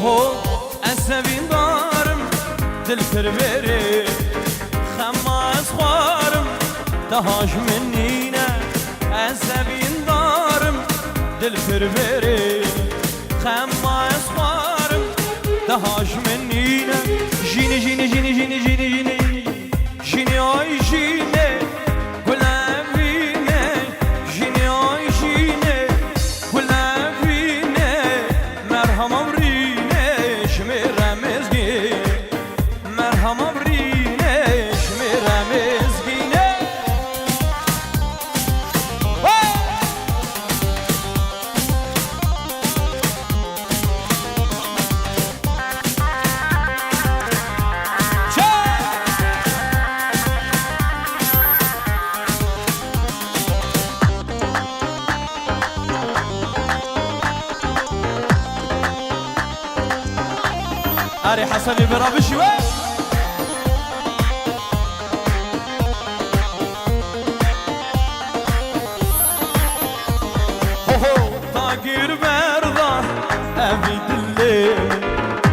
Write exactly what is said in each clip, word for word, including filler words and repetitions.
Ho, ez sevîndar im, dil pir vêrê, xema ez xwarim, daha ji min nîne. Ez sevîndar im, dil pir vêrê, xema ez xwarim, daha ji min nîne. Jînî, jînî, jînî, jînî, jînî, jînî, jînî, ay jînê, gul evînê, jînê, ay jînê, gul evînê, merhema birînê, ji mêre mizgînê, merhema birînê, ji mêre mizgînê. Hey! Erê Hesenê bira bişî we. Ho ho, tagîr berda evî dilê min.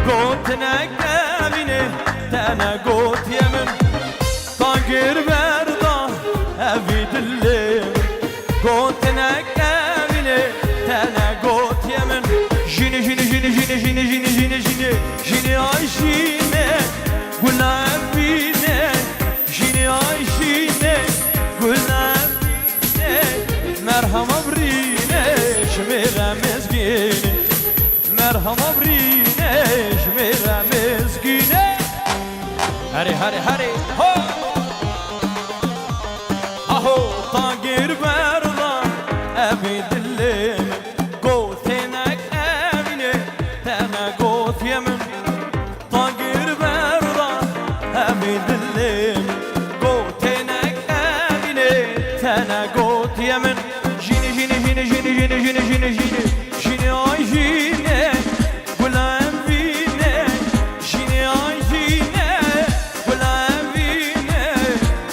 Gotinek evînê te negotiye min. Tagîr berda evî dilê min. Gotinek evînê te negotiye min. Jînî, jînî, jînî, jînî, jînî, jînî, jînî, jînî, jînî, ay jînê, gul evînê. Jînî, ay jînê, gul evînê, merhema birînê, ji mêre mizgînê, merhema birînê, ji mêre mizgînê. Herê, herê, herê, ho! Aho, tagîr berda evî dilê min, gotinek evînê te negotiye min. Tagîr berda evî dilê min, gotinek evînê te negotiye min. Jînî, jînî, jînî, ay jînê, gul evînê, jînî, ay jînê, gul evînê,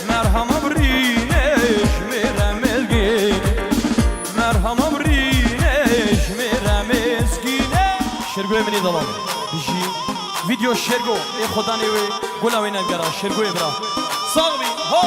merhema birînê, ji mêre mizgînê, merhema birînê, ji mêre mizgînê. Şêrgoyê min ê delal. Bijî. Vîdeo Şêrgo ê xwedanê wê, gula wê nengera, Şêrgoyê bira. Sax bî. Ho!